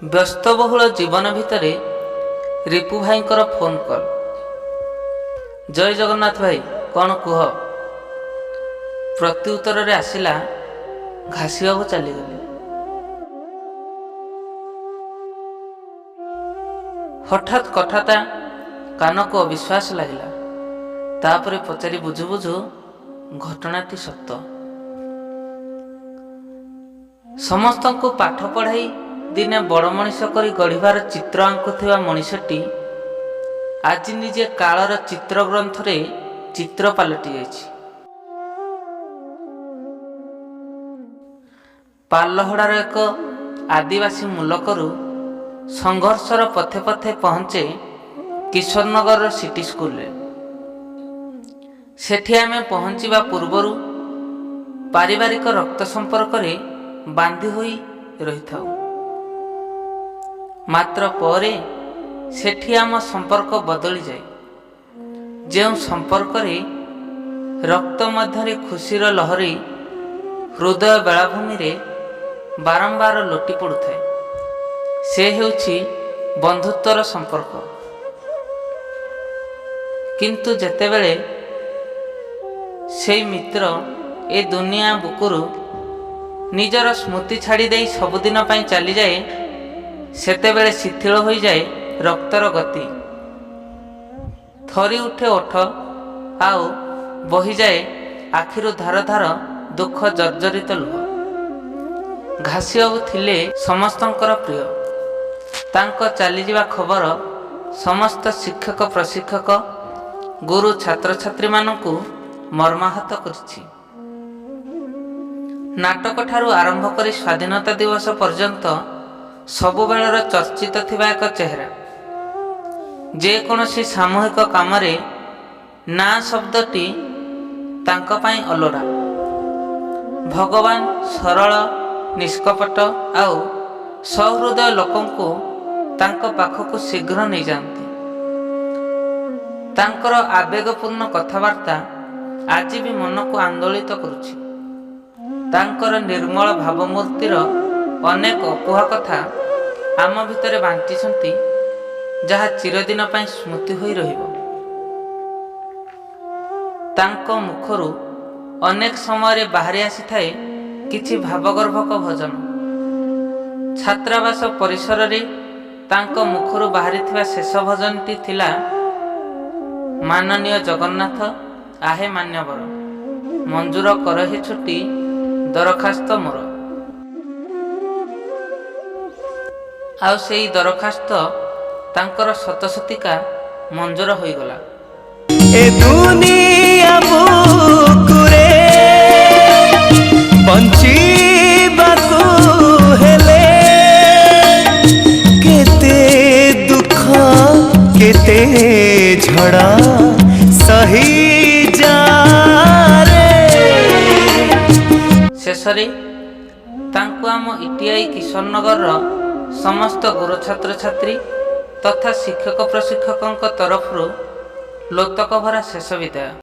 ବ୍ୟସ୍ତବହୁଳ ଜୀବନ ଭିତରେ ରିପୁ ଭାଇଙ୍କର ଫୋନ୍ କଲ୍। ଜୟ ଜଗନ୍ନାଥ ଭାଇ, କ'ଣ କୁହ? ପ୍ରତ୍ୟୁତ୍ତରରେ ଆସିଲା, ଘାସିବାବୁ ଚାଲିଗଲେ। ହଠାତ୍ କଥାଟା କାନକୁ ଅବିଶ୍ୱାସ ଲାଗିଲା। ତାପରେ ପଚାରି ବୁଝୁ ବୁଝୁ ଘଟଣାଟି ସତ। ସମସ୍ତଙ୍କୁ ପାଠ ପଢ଼ାଇ ଦିନେ ବଡ଼ ମଣିଷ କରି ଗଢ଼ିବାର ଚିତ୍ର ଆଙ୍କୁଥିବା ମଣିଷଟି ଆଜି ନିଜେ କାଳର ଚିତ୍ରଗ୍ରନ୍ଥରେ ଚିତ୍ର ପାଲଟି ଯାଇଛି। ପାଲହଡ଼ାର ଏକ ଆଦିବାସୀ ମୂଲକରୁ ସଂଘର୍ଷର ପଥେ ପଥେ ପହଞ୍ଚେ କିଶୋରନଗରର ସିଟି ସ୍କୁଲରେ। ସେଠି ଆମେ ପହଞ୍ଚିବା ପୂର୍ବରୁ ପାରିବାରିକ ରକ୍ତ ସମ୍ପର୍କରେ ବାନ୍ଧି ହୋଇ ରହିଥାଉ, ମାତ୍ର ପରେ ସେଠି ଆମ ସମ୍ପର୍କ ବଦଳିଯାଏ। ଯେଉଁ ସମ୍ପର୍କରେ ରକ୍ତ ମଧ୍ୟରେ ଖୁସିର ଲହରୀ ହୃଦୟ ବେଳାଭୂମିରେ ବାରମ୍ବାର ଲୋଟି ପଡ଼ୁଥାଏ, ସେ ହେଉଛି ବନ୍ଧୁତ୍ୱର ସମ୍ପର୍କ। କିନ୍ତୁ ଯେତେବେଳେ ସେଇ ମିତ୍ର ଏ ଦୁନିଆ ବୁକୁରୁ ନିଜର ସ୍ମୃତି ଛାଡ଼ି ଦେଇ ସବୁଦିନ ପାଇଁ ଚାଲିଯାଏ, ସେତେବେଳେ ଶିଥିଳ ହୋଇଯାଏ ରକ୍ତର ଗତି, ଥରି ଉଠେ ଓଠ ଆଉ ବହିଯାଏ ଆଖିରୁ ଧାର ଧାର ଦୁଃଖ ଜର୍ଜରିତ ଲୁହ। ଘାସିବାବୁ ଥିଲେ ସମସ୍ତଙ୍କର ପ୍ରିୟ। ତାଙ୍କ ଚାଲିଯିବା ଖବର ସମସ୍ତ ଶିକ୍ଷକ, ପ୍ରଶିକ୍ଷକ, ଗୁରୁ, ଛାତ୍ରଛାତ୍ରୀମାନଙ୍କୁ ମର୍ମାହତ କରିଛି। ନାଟକଠାରୁ ଆରମ୍ଭ କରି ସ୍ୱାଧୀନତା ଦିବସ ପର୍ଯ୍ୟନ୍ତ ସବୁବେଳର ଚର୍ଚ୍ଚିତ ଥିବା ଏକ ଚେହେରା। ଯେକୌଣସି ସାମୂହିକ କାମରେ ନା ଶବ୍ଦଟି ତାଙ୍କ ପାଇଁ ଅଲୋଡ଼ା। ଭଗବାନ ସରଳ, ନିଷ୍କପଟ ଆଉ ସହୃଦୟ ଲୋକଙ୍କୁ ତାଙ୍କ ପାଖକୁ ଶୀଘ୍ର ନେଇଯାଆନ୍ତି। ତାଙ୍କର ଆବେଗପୂର୍ଣ୍ଣ କଥାବାର୍ତ୍ତା ଆଜି ବି ମନକୁ ଆନ୍ଦୋଳିତ କରୁଛି। ତାଙ୍କର ନିର୍ମଳ ଭାବମୂର୍ତ୍ତିର ଅନେକ ଅକୁହା କଥା ଆମ ଭିତରେ ବାଣ୍ଟିଛନ୍ତି, ଯାହା ଚିରଦିନ ପାଇଁ ସ୍ମୃତି ହୋଇ ରହିବ। ତାଙ୍କ ମୁଖରୁ ଅନେକ ସମୟରେ ବାହାରି ଆସିଥାଏ କିଛି ଭାବଗର୍ଭକ ଭଜନ। ଛାତ୍ରାବାସ ପରିସରରେ ତାଙ୍କ ମୁଖରୁ ବାହାରିଥିବା ଶେଷ ଭଜନଟି ଥିଲା, ମାନନୀୟ ଜଗନ୍ନାଥ ଆହେ ମାନ୍ୟବର, ମଞ୍ଜୁର କରହେ ଛୁଟି ଦରଖାସ୍ତ ମୋର। ଆଉ ସେଇ ଦରଖାସ୍ତ ତାଙ୍କର ସତସତିକା ମଞ୍ଜୁର ହୋଇଗଲା। ଏ ଦୁନିଆ ବୁକୁରେ ବଞ୍ଚିବାକୁ ହେଲେ କେତେ ଦୁଃଖ, କେତେ ଝଡ଼ ସହି ଯାରେ। ଶେଷରେ ତାଙ୍କୁ ଆମ ଇଟିଆଇ କିଶୋରନଗରର ସମସ୍ତ ଗୁରୁ, ଛାତ୍ରଛାତ୍ରୀ ତଥା ଶିକ୍ଷକ ପ୍ରଶିକ୍ଷକଙ୍କ ତରଫରୁ ଲୋତକ ଭରା ଶେଷ ବିଦାୟ।